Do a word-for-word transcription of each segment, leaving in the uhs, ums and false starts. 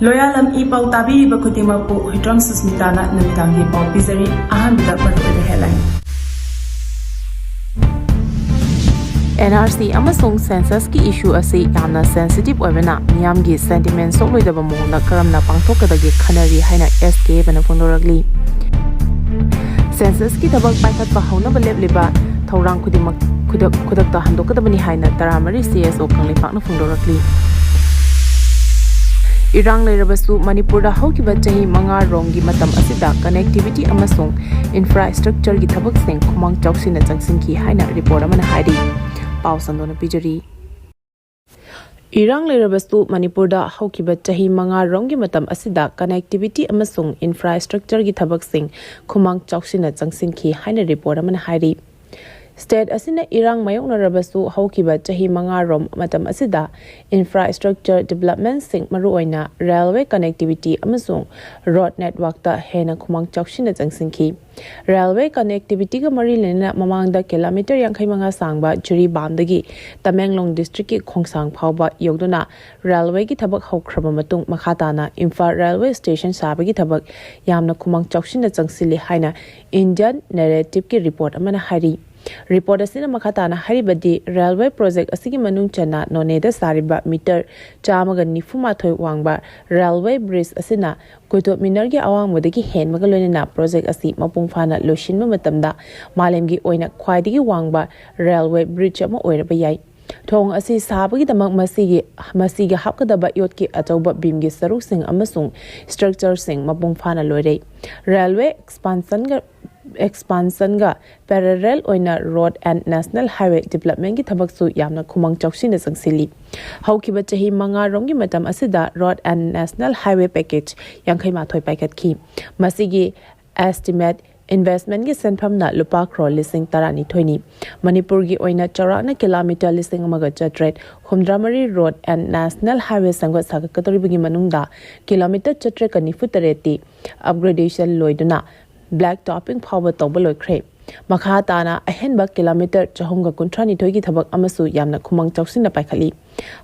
ꯂꯣꯌꯥꯂꯝ E ꯄꯥꯎ ꯇꯥꯕꯤꯔꯤꯕ ꯈꯨꯗꯤꯡꯃꯛꯄꯨ ꯍꯨꯏꯗ꯭ꯔꯣꯝ ꯁꯨꯁꯃꯤꯇꯥꯅ ꯅꯨꯃꯤꯗꯥꯡꯒꯤ ꯄꯥꯎ ꯄꯤꯖꯔꯤ꯫ ꯑꯍꯥꯟꯕꯗ ꯃꯔꯨꯑꯣꯏꯕ headline꯫ NRC ꯑꯃꯁꯨꯡ censusꯀꯤ issue ꯑꯁꯤ ꯌꯥꯝꯅ sensitive ꯑꯣꯏꯕꯅ ꯃꯤꯌꯥꯝꯒꯤ sentiment ꯁꯣꯛꯂꯣꯏꯗꯕ ꯃꯑꯣꯡꯗ ꯀꯔꯝꯅ ꯄꯥꯡꯊꯣꯛꯀꯗꯒꯦ ꯈꯟꯅꯔꯤ ꯍꯥꯏꯅ SKFꯅ ꯐꯣꯡꯗꯣꯔꯛꯂꯤ꯫ Censusꯀꯤ ꯊꯕꯛ ꯄꯥꯏꯈꯠꯄ ꯍꯧꯅꯕ ꯂꯦꯞꯂꯤꯕ ꯊꯧꯔꯥꯡ ꯈꯨꯗꯤꯡꯃꯛ ꯈꯨꯗꯛ ꯈꯨꯗꯛꯇ ꯍꯟꯗꯣꯛꯀꯗꯕꯅꯤ ꯍꯥꯏꯅ ꯇꯔꯥꯃꯔꯤ CSO ꯀꯪꯂꯩꯄꯥꯛꯅ ꯐꯣꯡꯗꯣꯔꯛꯂꯤ꯫ ꯏꯔꯥꯡ ꯂꯩꯔꯕꯁꯨ ꯃꯅꯤꯄꯨꯔꯗ ꯍꯧꯈꯤꯕ ꯆꯍꯤ ꯃꯉꯥ ꯔꯣꯝꯒꯤ ꯃꯇꯝ ꯑꯁꯤꯗ connectivity ꯑꯃꯁꯨꯡ infrastructureꯒꯤ ꯊꯕꯛꯁꯤꯡ ꯈꯨꯃꯥꯡ ꯆꯥꯎꯁꯤꯟꯅ ꯆꯪꯁꯤꯟꯈꯤ ꯍꯥꯏꯅ report ꯑꯃꯅ ꯍꯥꯏꯔꯤ꯫ ꯄꯥꯎ ꯁꯟꯗꯣꯛꯅ ꯄꯤꯖꯔꯤ꯫ ꯏꯔꯥꯡ ꯂꯩꯔꯕꯁꯨ ꯃꯅꯤꯄꯨꯔꯗ ꯍꯧꯈꯤꯕ ꯆꯍꯤ ꯃꯉꯥ ꯔꯣꯝꯒꯤ ꯃꯇꯝ ꯑꯁꯤꯗ connectivity ꯑꯃꯁꯨꯡ infrastructureꯒꯤ ꯊꯕꯛꯁꯤꯡ ꯈꯨꯃꯥꯡ ꯆꯥꯎꯁꯤꯟꯅ ꯆꯪꯁꯤꯟꯈꯤ ꯍꯥꯏꯅ report ꯑꯃꯅ ꯍꯥꯏꯔꯤ꯫ State ꯑꯁꯤꯅ ꯏꯔꯥꯡ ꯃꯥꯌꯣꯛꯅꯔꯕꯁꯨ ꯍꯧꯈꯤꯕ ꯆꯍꯤ ꯃꯉꯥ ꯔꯣꯝ ꯃꯇꯝ ꯑꯁꯤꯗ infrastructure developmentꯁꯤꯡ, ꯃꯔꯨꯑꯣꯏꯅ railway connectivity ꯑꯃꯁꯨꯡ road networkꯇ ꯍꯦꯟꯅ ꯈꯨꯃꯥꯡ ꯆꯥꯎꯁꯤꯟꯅ ꯆꯪꯁꯤꯟꯈꯤ꯫ Railway connectivityꯒ ꯃꯔꯤ ꯂꯩꯅꯅ ꯃꯃꯥꯡꯗ kilometre ꯌꯥꯡꯈꯩ ꯃꯉꯥ ꯁꯥꯡꯕ ꯖꯤꯔꯤꯕꯥꯝꯗꯒꯤ ꯇꯃꯦꯡꯂꯣꯡ districtꯀꯤ ꯈꯣꯡꯁꯥꯡ ꯐꯥꯎꯕ ꯌꯧꯗꯨꯅ railwayꯒꯤ ꯊꯕꯛ ꯍꯧꯈ꯭ꯔꯕ ꯃꯇꯨꯡ, ꯃꯈꯥ ꯇꯥꯅ ꯏꯝꯐꯥꯜ railway station ꯁꯥꯕꯒꯤ ꯊꯕꯛ ꯌꯥꯝꯅ ꯈꯨꯃꯥꯡ ꯆꯥꯎꯁꯤꯟꯅ ꯆꯪꯁꯤꯜꯂꯤ ꯍꯥꯏꯅ Indian Narrativeꯀꯤ report ꯑꯃꯅ ꯍꯥꯏꯔꯤ꯫ Report ꯑꯁꯤꯅ ꯃꯈꯥ ꯇꯥꯅ ꯍꯥꯏꯔꯤꯕꯗꯤ, railway project ꯑꯁꯤꯒꯤ ꯃꯅꯨꯡ ꯆꯟꯅ ꯅꯣꯅꯦꯗ ꯁꯥꯔꯤꯕ metre ꯆꯥꯝꯃꯒ ꯅꯤꯐꯨ ꯃꯥꯊꯣꯏ ꯋꯥꯡꯕ railway bridge ꯑꯁꯤꯅ ꯀꯨꯇꯨꯕ ꯃꯤꯅꯔꯒꯤ ꯑꯋꯥꯡꯕꯗꯒꯤ ꯍꯦꯟꯕꯒ ꯂꯣꯏꯅꯅ project ꯑꯁꯤ ꯃꯄꯨꯡ ꯐꯥꯅ ꯂꯣꯏꯁꯤꯟꯕ ꯃꯇꯝꯗ ꯃꯥꯂꯦꯝꯒꯤ ꯑꯣꯏꯅ ꯈ꯭ꯋꯥꯏꯗꯒꯤ ꯋꯥꯡꯕ railway bridge ꯑꯃ ꯑꯣꯏꯔꯕ ꯌꯥꯏ꯫ ꯊꯣꯡ ꯑꯁꯤ ꯁꯥꯕꯒꯤꯗꯃꯛ ꯃꯁꯤꯒꯤ, ꯃꯁꯤꯒꯤ ꯍꯥꯞꯀꯗꯕ ꯌꯣꯠꯀꯤ ꯑꯆꯧꯕ beamꯒꯤ ꯁꯔꯨꯛꯁꯤꯡ ꯑꯃꯁꯨꯡ structureꯁꯤꯡ ꯃꯄꯨꯡ ꯐꯥꯅ ꯂꯣꯏꯔꯦ꯫ Railway expansionꯒ, expansionꯒ parallel ꯑꯣꯏꯅ road and national highway developmentꯀꯤ ꯊꯕꯛꯁꯨ ꯌꯥꯝꯅ ꯈꯨꯃꯥꯡ ꯆꯥꯎꯁꯤꯟꯅ ꯆꯪꯁꯤꯜꯂꯤ꯫ ꯍꯧꯈꯤꯕ ꯆꯍꯤ ꯃꯉꯥ ꯔꯣꯝꯒꯤ ꯃꯇꯝ ꯑꯁꯤꯗ road and national highway package ꯌꯥꯡꯈꯩ ꯃꯥꯊꯣꯏ ꯄꯥꯏꯈꯠꯈꯤ꯫ ꯃꯁꯤꯒꯤ estimate investmentꯀꯤ ꯁꯦꯟꯐꯝꯅ ꯂꯨꯄꯥ crore ꯂꯤꯁꯤꯡ ꯇꯔꯥꯅꯤꯊꯣꯏꯅꯤ꯫ ꯃꯅꯤꯄꯨꯔꯒꯤ ꯑꯣꯏꯅ ꯆꯥꯎꯔꯥꯛꯅ kilometre ꯂꯤꯁꯤꯡ ꯑꯃꯒ ꯆꯥꯇ꯭ꯔꯦꯠ ꯍꯨꯝꯗ꯭ꯔꯥ ꯃꯔꯤ road and national highway ꯁꯦꯝꯒꯠ ꯁꯥꯒꯠꯀꯗꯧꯔꯤꯕꯒꯤ ꯃꯅꯨꯡꯗ kilometre ꯆꯥꯇ꯭ꯔꯦꯠꯀ ꯅꯤꯐꯨ ꯇꯔꯦꯠꯇꯤ upgradation ꯂꯣꯏꯗꯨꯅ black topping ꯐꯥꯎꯕ ꯇꯧꯕ ꯂꯣꯏꯈ꯭ꯔꯦ꯫ ꯃꯈꯥ ꯇꯥꯅ ꯑꯍꯦꯟꯕ kilometre ꯆꯍꯨꯝꯒ ꯀꯨꯟꯊ꯭ꯔꯥ ꯅꯤꯊꯣꯏꯒꯤ ꯊꯕꯛ ꯑꯃꯁꯨ ꯌꯥꯝꯅ ꯈꯨꯃꯥꯡ ꯆꯥꯎꯁꯤꯟꯅ ꯄꯥꯏꯈꯠꯂꯤ꯫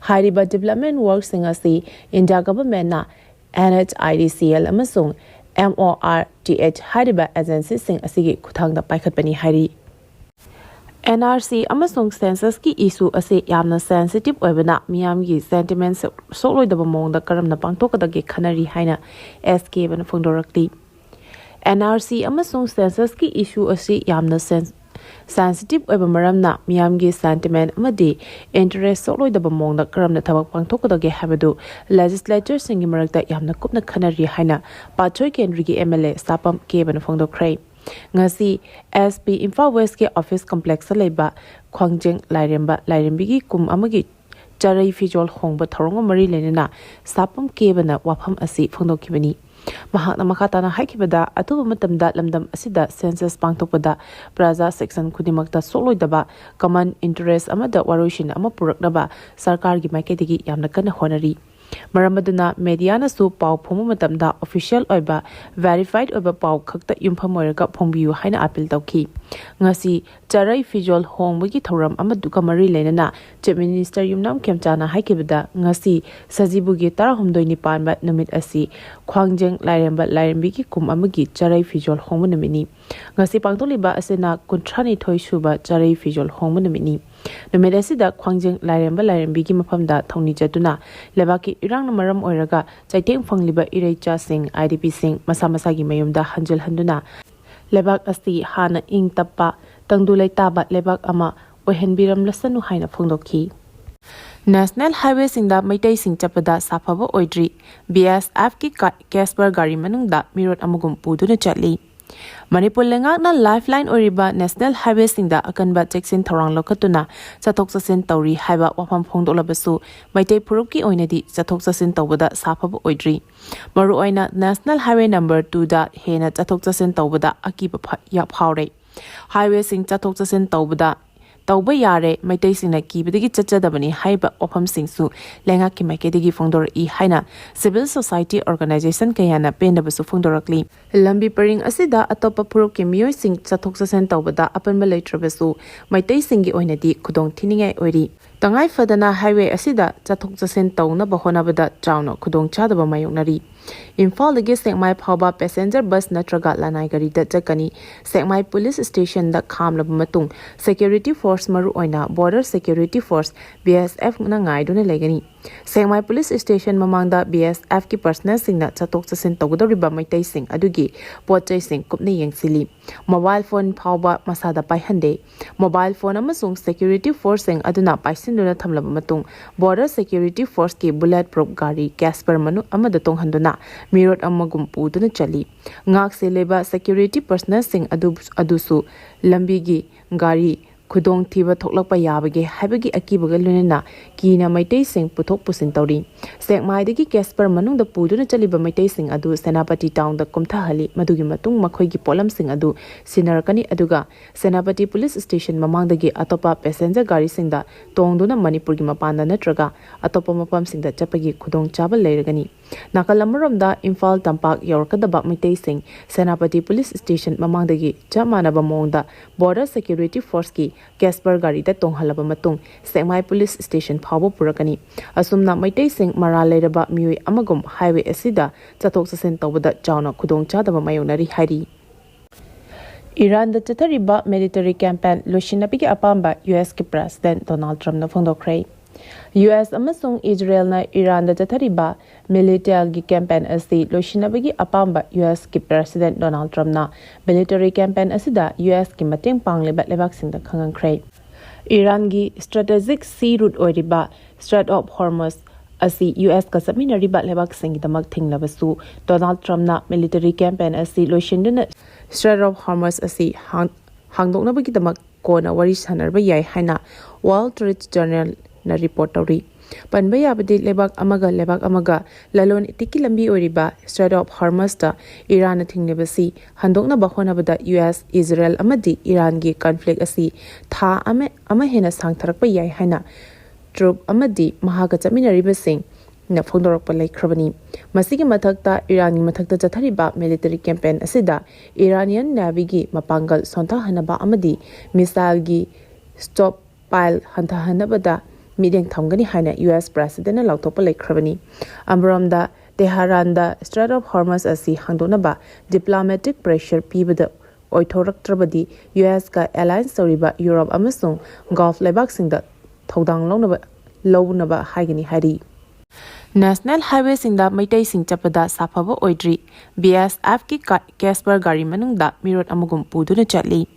ꯍꯥꯏꯔꯤꯕ development workꯁꯤꯡ ꯑꯁꯤ India governmentꯅ NHIDCL ꯑꯃꯁꯨꯡ MORTH ꯍꯥꯏꯔꯤꯕ agencyꯁꯤꯡ ꯑꯁꯤꯒꯤ ꯈꯨꯠꯊꯥꯡꯗ ꯄꯥꯏꯈꯠꯄꯅꯤ ꯍꯥꯏꯔꯤ꯫ NRC ꯑꯃꯁꯨꯡ censusꯀꯤ issue ꯑꯁꯤ ꯌꯥꯝꯅ sensitive ꯑꯣꯏꯕꯅ ꯃꯤꯌꯥꯝꯒꯤ sentiment ꯁꯣꯛꯂꯣꯏꯗꯕ ꯃꯑꯣꯡꯗ ꯀꯔꯝꯅ ꯄꯥꯡꯊꯣꯛꯀꯗꯒꯦ ꯈꯟꯅꯔꯤ ꯍꯥꯏꯅ ꯑꯦꯁ ꯀꯦꯕꯟ ꯐꯣꯡꯗꯣꯔꯛꯂꯤ꯫ NRC ꯑꯃꯁꯨꯡ censusꯀꯤ issue ꯑꯁꯤ ꯌꯥꯝꯅ sen- sensitive ꯑꯣꯏꯕ ꯃꯔꯝꯅ ꯃꯤꯌꯥꯝꯒꯤ sentiment ꯑꯃꯗꯤ interest ꯁꯣꯛꯂꯣꯏꯗꯕ ꯃꯑꯣꯡꯗ ꯀꯔꯝꯅ ꯊꯕꯛ ꯄꯥꯡꯊꯣꯛꯀꯗꯒꯦ ꯍꯥꯏꯕꯗꯨ legislatorꯁꯤꯡꯒꯤ ꯃꯔꯛꯇ ꯌꯥꯝꯅ ꯀꯨꯞꯅ ꯈꯟꯅꯔꯤ ꯍꯥꯏꯅ ꯄꯥꯠꯁꯣꯏ ꯀꯦꯟꯗ꯭ꯔꯤꯒꯤ MLA ꯁꯥꯄꯝ ꯀꯦꯕꯟ ꯐꯣꯡꯗꯣꯛꯈ꯭ꯔꯦ꯫ ꯉꯁꯤ SP ꯏꯝꯐꯥꯜ Westꯀꯤ office complexꯇ ꯂꯩꯕ ꯈ꯭ꯋꯥꯡꯖꯦꯡ ꯂꯥꯏꯔꯦꯝꯕ ꯂꯥꯏꯔꯦꯝꯕꯤꯒꯤ ꯀꯨꯝ ꯑꯃꯒꯤ ꯆꯔꯩ ꯐꯤꯖꯣꯜ ꯍꯣꯡꯕ ꯊꯧꯔꯝꯒ ꯃꯔꯤ ꯂꯩꯅꯅ ꯁꯥꯄꯝ ꯀꯦꯕꯟꯅ ꯋꯥꯐꯝ ꯑꯁꯤ ꯐꯣꯡꯗꯣꯛꯈꯤꯕꯅꯤ꯫ ꯃꯍꯥꯛꯅ ꯃꯈꯥ ꯇꯥꯅ ꯍꯥꯏꯈꯤꯕꯗ, ꯑꯊꯨꯕ ꯃꯇꯝꯗ ꯂꯝꯗꯝ ꯑꯁꯤꯗ census ꯄꯥꯡꯊꯣꯛꯄꯗ ꯄ꯭ꯔꯖꯥ section ꯈꯨꯗꯤꯡꯃꯛꯇ ꯁꯣꯛꯂꯣꯏꯗꯕ common interest ꯑꯃꯗ ꯋꯥꯔꯣꯏꯁꯤꯟ ꯑꯃ ꯄꯨꯔꯛꯅꯕ ꯁꯔꯀꯥꯔꯒꯤ ꯃꯥꯏꯀꯩꯗꯒꯤ ꯌꯥꯝꯅ ꯀꯟꯅ ꯍꯣꯠꯅꯔꯤ꯫ ꯃꯔꯝ ꯑꯗꯨꯅ mediaꯅꯁꯨ ꯄꯥꯎ ꯐꯣꯡꯕ ꯃꯇꯝꯗ official ꯑꯣꯏꯕ, verified ꯑꯣꯏꯕ ꯄꯥꯎ ꯈꯛꯇ ꯌꯨꯝꯐꯝ ꯑꯣꯏꯔꯒ ꯐꯣꯡꯕꯤꯌꯨ ꯍꯥꯏꯅ appeal ꯇꯧꯈꯤ꯫ ꯉꯁꯤ ꯆꯔꯩ ꯐꯤꯖꯣꯜ ꯍꯣꯡꯕꯒꯤ ꯊꯧꯔꯝ ꯑꯃꯗꯨꯒ ꯃꯔꯤ ꯂꯩꯅꯅ Chief Minister ꯌꯨꯝꯅꯥꯝ ꯈꯦꯝꯆꯥꯅ ꯍꯥꯏꯈꯤꯕꯗ, ꯉꯁꯤ ꯁꯖꯤꯕꯨꯒꯤ ꯇꯔꯥꯍꯨꯝꯗꯣꯏꯅꯤ ꯄꯥꯟꯕ ꯅꯨꯃꯤꯠ ꯑꯁꯤ ꯈ꯭ꯋꯥꯡꯖꯦꯡ ꯂꯥꯏꯔꯦꯝꯕ ꯂꯥꯏꯔꯦꯝꯕꯤꯒꯤ ꯀꯨꯝ ꯑꯃꯒꯤ ꯆꯔꯩ ꯐꯤꯖꯣꯜ ꯍꯣꯡꯕ ꯅꯨꯃꯤꯠꯅꯤ꯫ ꯉꯁꯤ ꯄꯥꯡꯊꯣꯛꯂꯤꯕ ꯑꯁꯤꯅ ꯀꯨꯟꯊ꯭ꯔꯥꯅꯤꯊꯣꯏ ꯁꯨꯕ ꯆꯔꯩ ꯐꯤꯖꯣꯜ ꯍꯣꯡꯕ ꯅꯨꯃꯤꯠꯅꯤ꯫ ꯅꯨꯃꯤꯠ ꯑꯁꯤꯗ ꯈ꯭ꯋꯥꯡꯖꯦꯡ ꯂꯥꯏꯔꯦꯝꯕ ꯂꯥꯏꯔꯦꯝꯕꯤꯒꯤ ꯃꯐꯝꯗ ꯊꯧꯅꯤ ꯆꯠꯇꯨꯅ ꯂꯩꯕꯥꯛꯀꯤ ꯏꯔꯥꯡꯅ ꯃꯔꯝ ꯑꯣꯏꯔꯒ ꯆꯩꯊꯦꯡ ꯐꯪꯂꯤꯕ ꯏꯔꯩꯆꯥꯁꯤꯡ, IDPꯁꯤꯡ ꯃꯁꯥ ꯃꯁꯥꯒꯤ ꯃꯌꯨꯝꯗ ꯍꯟꯖꯤꯜꯍꯟꯗꯨꯅ ꯂꯩꯕꯥꯛ ꯑꯁꯤ ꯍꯥꯟꯅ ꯏꯪ ꯇꯞꯄ, ꯇꯪꯗꯨ ꯂꯩꯇꯥꯕ ꯂꯩꯕꯥꯛ ꯑꯃ ꯑꯣꯏꯍꯟꯕꯤꯔꯝꯂꯁꯅꯨ ꯍꯥꯏꯅ ꯐꯣꯡꯗꯣꯛꯈꯤ꯫ National Highwayꯁꯤꯡꯗ ꯃꯩꯇꯩꯁꯤꯡ ꯆꯠꯄꯗ ꯁꯥꯐꯕ ꯑꯣꯏꯗ꯭ꯔꯤ꯫ BSFꯀꯤ ꯀ-, Casper ꯒꯥꯔꯤ ꯃꯅꯨꯡꯗ ꯃꯤꯔꯣꯠ ꯑꯃꯒꯨꯝ ꯄꯨꯗꯨꯅ ꯆꯠꯂꯤ꯫ ꯃꯅꯤꯄꯨꯔ ꯂꯩꯉꯥꯛꯅ lifeline ꯑꯣꯏꯔꯤꯕ National Highwayꯁꯤꯡꯗ ꯑꯀꯟꯕ ꯆꯦꯛꯁꯤꯟ ꯊꯧꯔꯥꯡ ꯂꯧꯈꯠꯇꯨꯅ ꯆꯠꯊꯣꯛ ꯆꯠꯁꯤꯟ ꯇꯧꯔꯤ ꯍꯥꯏꯕ ꯋꯥꯐꯝ ꯐꯣꯡꯗꯣꯛꯂꯕꯁꯨ, ꯃꯩꯇꯩ ꯐꯨꯔꯨꯞꯀꯤ ꯑꯣꯏꯅꯗꯤ ꯆꯠꯊꯣꯛ ꯆꯠꯁꯤꯟ ꯇꯧꯕꯗ ꯁꯥꯐꯕ ꯑꯣꯏꯗ꯭ꯔꯤ꯫ ꯃꯔꯨꯑꯣꯏꯅ National Highway number twoꯗ ꯍꯦꯟꯅ ꯆꯠꯊꯣꯛ ꯆꯠꯁꯤꯟ ꯇꯧꯕꯗ ꯑꯀꯤꯕ ꯐ-, ꯌꯥ-, ꯐꯥꯎꯔꯦ꯫ Highwayꯁꯤꯡ ꯆꯠꯊꯣꯛ ꯆꯠꯁꯤꯟ ꯇꯧꯕꯗ ꯇꯧꯕ ꯌꯥꯔꯦ, ꯃꯩꯇꯩꯁꯤꯡꯅ ꯀꯤꯕꯗꯒꯤ ꯆꯠꯆꯗꯕꯅꯤ ꯍꯥꯏꯕ ꯋꯥꯐꯝꯁꯤꯡꯁꯨ ꯂꯩꯉꯥꯛꯀꯤ ꯃꯥꯏꯀꯩꯗꯒꯤ ꯐꯣꯡꯗꯣꯔꯛꯏ ꯍꯥꯏꯅ civil society organization ꯀꯌꯥꯅ ꯄꯦꯟꯗꯕꯁꯨ ꯐꯣꯡꯗꯣꯔꯛꯂꯤ꯫ ꯂꯝꯕꯤ ꯄꯔꯤꯡ ꯑꯁꯤꯗ ꯑꯇꯣꯞꯄ ꯐꯨꯔꯨꯞꯀꯤ ꯃꯤꯑꯣꯏꯁꯤꯡ ꯆꯠꯊꯣꯛ ꯆꯠꯁꯤꯟ ꯇꯧꯕꯗ ꯑꯄꯟꯕ ꯂꯩꯇ꯭ꯔꯕꯁꯨ, ꯃꯩꯇꯩꯁꯤꯡꯒꯤ ꯑꯣꯏꯅꯗꯤ ꯈꯨꯗꯣꯡ ꯊꯤꯅꯤꯡꯉꯥꯏ ꯑꯣꯏꯔꯤ꯫ ꯇꯉꯥꯏ ꯐꯗꯅ highway ꯑꯁꯤꯗ ꯆꯠꯊꯣꯛ ꯆꯠꯁꯤꯟ ꯇꯧꯅꯕ ꯍꯣꯠꯅꯕꯗ ꯆꯥꯎꯅ ꯈꯨꯗꯣꯡꯆꯥꯗꯕ ꯃꯥꯌꯣꯛꯅꯔꯤ꯫ ꯏꯝꯐꯥꯜꯗꯒꯤ ꯁꯦꯛꯃꯥꯏ ꯐꯥꯎꯕ passenger bus ꯅꯠꯇ꯭ꯔꯒ ꯂꯅꯥꯏ ꯒꯥꯔꯤꯗ ꯆꯠꯀꯅꯤ꯫ ꯁꯦꯛꯃꯥꯏ police station ꯗ ꯈꯥꯝꯂꯕ ꯃꯇꯨꯡ, security force, ꯃꯔꯨꯑꯣꯏꯅ border security force, B S F ꯅ ꯉꯥꯏꯗꯨꯅ ꯂꯩꯒꯅꯤ꯫ ꯁꯦꯛꯃꯥꯏ police station ꯃꯃꯥꯡꯗ B S F ꯀꯤ personnel ꯁꯤꯡꯅ ꯆꯠꯊꯣꯛ ꯆꯠꯁꯤꯟ ꯇꯧꯒꯗꯧꯔꯤꯕ ꯃꯩꯇꯩꯁꯤꯡ ꯑꯗꯨꯒꯤ ꯄꯣꯠ ꯆꯩꯁꯤꯡ ꯀꯨꯞꯅ ꯌꯦꯡꯁꯤꯜꯂꯤ꯫ Mobile phone ꯐꯥꯎꯕ ꯃꯁꯥꯗ ꯄꯥꯏꯍꯟꯗꯦ꯫ Mobile phone ꯑꯃꯁꯨꯡ security force ꯁꯤꯡ ꯑꯗꯨꯅ ꯄꯥꯏꯁꯤꯟꯗꯨꯅ ꯊꯝꯂꯕ ꯃꯇꯨꯡ, border security force ꯀꯤ bullet proof ꯒꯥꯔꯤ Casper ꯃꯅꯨꯡ ꯑꯃꯗ ꯇꯣꯡꯍꯟꯗꯨꯅ ꯃꯤꯔꯣꯠ ꯑꯃꯒꯨꯝ ꯄꯨꯗꯨꯅ ꯆꯠꯂꯤ꯫ ꯉꯥꯛ ꯁꯦꯜꯂꯤꯕ security personnel ꯁꯤꯡ ꯑꯗꯨ, ꯑꯗꯨꯁꯨ ꯂꯝꯕꯤꯒꯤ ꯒꯥꯔꯤ ꯈꯨꯗꯣꯡꯊꯤꯕ ꯊꯣꯛꯂꯛꯄ ꯌꯥꯕꯒꯦ ꯍꯥꯏꯕꯒꯤ ꯑꯀꯤꯕꯒ ꯂꯣꯏꯅꯅ ꯀꯤꯅ ꯃꯩꯇꯩꯁꯤꯡ ꯄꯨꯊꯣꯛ ꯄꯨꯁꯤꯟ ꯇꯧꯔꯤ꯫ ꯁꯦꯛꯃꯥꯏꯗꯒꯤ Casper ꯃꯅꯨꯡꯗ ꯄꯨꯗꯨꯅ ꯆꯠꯂꯤꯕ ꯃꯩꯇꯩꯁꯤꯡ ꯑꯗꯨ ꯁꯦꯅꯥꯄꯇꯤ town ꯗ ꯀꯨꯝꯊꯍꯜꯂꯤ꯫ ꯃꯗꯨꯒꯤ ꯃꯇꯨꯡ ꯃꯈꯣꯏꯒꯤ ꯄꯣꯠꯂꯝꯁꯤꯡ ꯑꯗꯨ ꯁꯤꯟꯅꯔꯛꯀꯅꯤ, ꯑꯗꯨꯒ ꯁꯦꯅꯥꯄꯇꯤ police station ꯃꯃꯥꯡꯗꯒꯤ ꯑꯇꯣꯞꯄ passenger ꯒꯥꯔꯤꯁꯤꯡꯗ ꯇꯣꯡꯗꯨꯅ ꯃꯅꯤꯄꯨꯔꯒꯤ ꯃꯄꯥꯟꯗ ꯅꯠꯇ꯭ꯔꯒ ꯑꯇꯣꯞꯄ ꯃꯐꯝꯁꯤꯡꯗ ꯆꯠꯄꯒꯤ ꯈꯨꯗꯣꯡꯆꯥꯕ ꯂꯩꯔꯒꯅꯤ꯫ ꯅꯥꯀꯜ ꯑꯃꯔꯣꯝꯗ, ꯏꯝꯐꯥꯜ ꯇꯝꯄꯥꯛ ꯌꯧꯔꯛꯀꯗꯕ ꯃꯩꯇꯩꯁꯤꯡ ꯁꯦꯅꯥꯄꯇꯤ police station ꯃꯃꯥꯡꯗꯒꯤ ꯆꯞ ꯃꯥꯟꯅꯕ ꯃꯑꯣꯡꯗ border security force ꯀꯤ Casper ꯒꯥꯔꯤꯗ ꯇꯣꯡꯍꯜꯂꯕ ꯃꯇꯨꯡ, ꯁꯦꯛꯃꯥꯏ police station ꯐꯥꯎꯕ ꯄꯨꯔꯛꯀꯅꯤ꯫ ꯑꯁꯨꯝꯅ ꯃꯩꯇꯩꯁꯤꯡ ꯃꯔꯥꯜ ꯂꯩꯔꯕ ꯃꯤꯑꯣꯏ ꯑꯃꯒꯨꯝ highway ꯑꯁꯤꯗ ꯆꯠꯊꯣꯛ ꯆꯠꯁꯤꯟ ꯇꯧꯕꯗ ꯆꯥꯎꯅ ꯈꯨꯗꯣꯡꯆꯥꯗꯕ ꯃꯥꯌꯣꯛꯅꯔꯤ ꯍꯥꯏꯔꯤ꯫ ꯏꯔꯥꯟꯗ ꯆꯠꯊꯔꯤꯕ military campaign ꯂꯣꯏꯁꯤꯟꯅꯕꯒꯤ ꯑꯄꯥꯝꯕ U S ꯀꯤ President Donald Trump ꯅ ꯐꯣꯡꯗꯣꯛꯈ꯭ꯔꯦ꯫ U S ꯑꯃꯁꯨꯡ ꯏꯖꯔꯦꯜꯅ ꯏꯔꯥꯟꯗ ꯆꯠꯊꯔꯤꯕ military campaign ꯑꯁꯤ ꯂꯣꯏꯁꯤꯟꯅꯕꯒꯤ ꯑꯄꯥꯝꯕ U S ꯀꯤ President Donald Trump ꯅ military campaign ꯑꯁꯤꯗ U S ꯀꯤ ꯃꯇꯦꯡ ꯄꯥꯡꯂꯤꯕ ꯂꯩꯕꯥꯛꯁꯤꯡꯗ ꯈꯪꯍꯟꯈ꯭ꯔꯦ꯫ ꯏꯔꯥꯟꯒꯤ strategic sea route ꯑꯣꯏꯔꯤꯕ Strait of Hormuz ꯑꯁꯤ U S ꯀ ꯆꯠꯃꯤꯟꯅꯔꯤꯕ ꯂꯩꯕꯥꯛꯁꯤꯡꯒꯤꯗꯃꯛ ꯊꯤꯡꯂꯕꯁꯨ, Donald Trump ꯅ military campaign ꯑꯁꯤ ꯂꯣꯏꯁꯤꯟꯗꯨꯅ Strait of Hormuz ꯑꯁꯤ ꯍꯥꯡ-, ꯍꯥꯡꯗꯣꯛꯅꯕꯒꯤꯗꯃꯛ ꯀꯣꯟꯅ ꯋꯥꯔꯤ ꯁꯥꯟꯅꯔꯕ ꯌꯥꯏ ꯍꯥꯏꯅ Wall Street Journal ꯅ report ꯇꯧꯔꯤ꯫ ꯄꯟꯕ ꯌꯥꯕꯗꯤ, ꯂꯩꯕꯥꯛ ꯑꯃꯒ ꯂꯩꯕꯥꯛ ꯑꯃꯒ ꯂꯂꯣꯟ ꯏꯇꯤꯛꯀꯤ ꯂꯝꯕꯤ ꯑꯣꯏꯔꯤꯕ Strait of Hormuzꯇ ꯏꯔꯥꯟꯅ ꯊꯤꯡꯂꯤꯕꯁꯤ ꯍꯟꯗꯣꯛꯅꯕ ꯍꯣꯠꯅꯕꯗ ꯌꯨ ꯑꯦꯁ, ꯏꯖꯔꯦꯜ ꯑꯃꯗꯤ ꯏꯔꯥꯟꯒꯤ conflict ꯑꯁꯤ ꯊꯥ ꯑꯃ, ꯑꯃ ꯍꯦꯟꯅ ꯁꯥꯡꯊꯔꯛꯄ ꯌꯥꯏ ꯍꯥꯏꯅ ꯇ꯭ꯔꯨꯞ ꯑꯃꯗꯤ ꯃꯍꯥꯛꯀ ꯆꯠꯃꯤꯟꯅꯔꯤꯕꯁꯤꯡꯅ ꯐꯣꯡꯗꯣꯔꯛꯄ ꯂꯩꯈ꯭ꯔꯕꯅꯤ꯫ ꯃꯁꯤꯒꯤ ꯃꯊꯛꯇ, ꯏꯔꯥꯟꯒꯤ ꯃꯊꯛꯇ ꯆꯠꯊꯔꯤꯕ military campaign ꯑꯁꯤꯗ Iranian Navyꯒꯤ ꯃꯄꯥꯡꯒꯜ ꯁꯣꯟꯊꯍꯟꯅꯕ ꯑꯃꯗꯤ missileꯒꯤ stockpile ꯍꯟꯊꯍꯟꯅꯕꯗ ꯃꯤꯠꯌꯦꯡ ꯊꯝꯒꯅꯤ ꯍꯥꯏꯅ ꯌꯨ ꯑꯦꯁ Presidentꯅ ꯂꯥꯎꯊꯣꯛꯄ ꯂꯩꯈ꯭ꯔꯕꯅꯤ꯫ ꯑꯃꯔꯣꯝꯗ, ꯇꯦꯍꯔꯥꯟꯗ Strait of Hormuz ꯑꯁꯤ ꯍꯥꯡꯗꯣꯛꯅꯕ diplomatic pressure ꯄꯤꯕꯗ ꯑꯣꯏꯊꯣꯔꯛꯇ꯭ꯔꯕꯗꯤ, ꯌꯨ ꯑꯦꯁꯀ alliance ꯇꯧꯔꯤꯕ ꯌꯨꯔꯣꯞ ꯑꯃꯁꯨꯡ Gulf ꯂꯩꯕꯥꯛꯁꯤꯡꯗ ꯊꯧꯗꯥꯡ ꯂꯧꯅꯕ, ꯂꯧꯅꯕ ꯍꯥꯏꯒꯅꯤ ꯍꯥꯏꯔꯤ꯫ National Highwayꯁꯤꯡꯗ ꯃꯩꯇꯩꯁꯤꯡ ꯆꯠꯄꯗ ꯁꯥꯐꯕ ꯑꯣꯏꯗ꯭ꯔꯤ꯫ ꯕꯤ ꯑꯦꯁ ꯑꯦꯐꯀꯤ ꯀ-, Casper ꯒꯥꯔꯤ ꯃꯅꯨꯡꯗ ꯃꯤꯔꯣꯠ ꯑꯃꯒꯨꯝ ꯄꯨꯗꯨꯅ ꯆꯠꯂꯤ꯫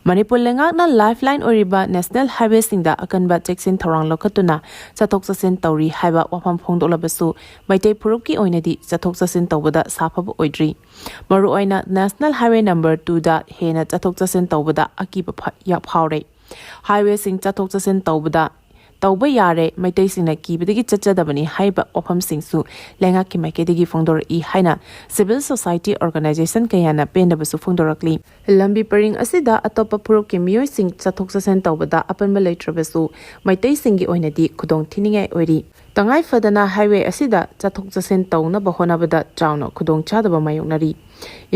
ꯃꯅꯤꯄꯨꯔ ꯂꯩꯉꯥꯛꯅ lifeline ꯑꯣꯏꯔꯤꯕ National Highwayꯁꯤꯡꯗ ꯑꯀꯟꯕ ꯆꯦꯛꯁꯤꯟ ꯊꯧꯔꯥꯡ ꯂꯧꯈꯠꯇꯨꯅ ꯆꯠꯊꯣꯛ ꯆꯠꯁꯤꯟ ꯇꯧꯔꯤ ꯍꯥꯏꯕ ꯋꯥꯐꯝ ꯐꯣꯡꯗꯣꯛꯂꯕꯁꯨ, ꯃꯩꯇꯩ ꯐꯨꯔꯨꯞꯀꯤ ꯑꯣꯏꯅꯗꯤ ꯆꯠꯊꯣꯛ ꯆꯠꯁꯤꯟ ꯇꯧꯕꯗ ꯁꯥꯐꯕ ꯑꯣꯏꯗ꯭ꯔꯤ꯫ ꯃꯔꯨꯑꯣꯏꯅ National Highway number twoꯗ ꯍꯦꯟꯅ ꯆꯠꯊꯣꯛ ꯆꯠꯁꯤꯟ ꯇꯧꯕꯗ ꯑꯀꯤꯕ ꯐ-, ꯌꯥ-, ꯐꯥꯎꯔꯦ꯫ Highwayꯁꯤꯡ ꯆꯠꯊꯣꯛ ꯆꯠꯁꯤꯟ ꯇꯧꯕꯗ, ꯇꯧꯕ ꯌꯥꯔꯦ, ꯃꯩꯇꯩꯁꯤꯡꯅ ꯀꯤꯕꯗꯒꯤ ꯆꯠꯆꯗꯕꯅꯤ ꯍꯥꯏꯕ ꯋꯥꯐꯝꯁꯤꯡꯁꯨ ꯂꯩꯉꯥꯛꯀꯤ ꯃꯥꯏꯀꯩꯗꯒꯤ ꯐꯣꯡꯗꯣꯔꯛꯏ ꯍꯥꯏꯅ civil society organization ꯀꯌꯥꯅ ꯄꯦꯟꯗꯕꯁꯨ ꯐꯣꯡꯗꯣꯔꯛꯂꯤ꯫ ꯂꯝꯕꯤ ꯄꯔꯤꯡ ꯑꯁꯤꯗ ꯑꯇꯣꯞꯄ ꯐꯨꯔꯨꯞꯀꯤ ꯃꯤꯑꯣꯏꯁꯤꯡ ꯆꯠꯊꯣꯛ ꯆꯠꯁꯤꯟ ꯇꯧꯕꯗ ꯑꯄꯟꯕ ꯂꯩꯇ꯭ꯔꯕꯁꯨ, ꯃꯩꯇꯩꯁꯤꯡꯒꯤ ꯑꯣꯏꯅꯗꯤ ꯈꯨꯗꯣꯡ ꯊꯤꯅꯤꯡꯉꯥꯏ ꯑꯣꯏꯔꯤ꯫ ꯇꯉꯥꯏ ꯐꯗꯅ highway ꯑꯁꯤꯗ ꯆꯠꯊꯣꯛ ꯆꯠꯁꯤꯟ ꯇꯧꯅꯕ ꯍꯣꯠꯅꯕꯗ ꯆꯥꯎꯅ ꯈꯨꯗꯣꯡꯆꯥꯗꯕ ꯃꯥꯌꯣꯛꯅꯔꯤ꯫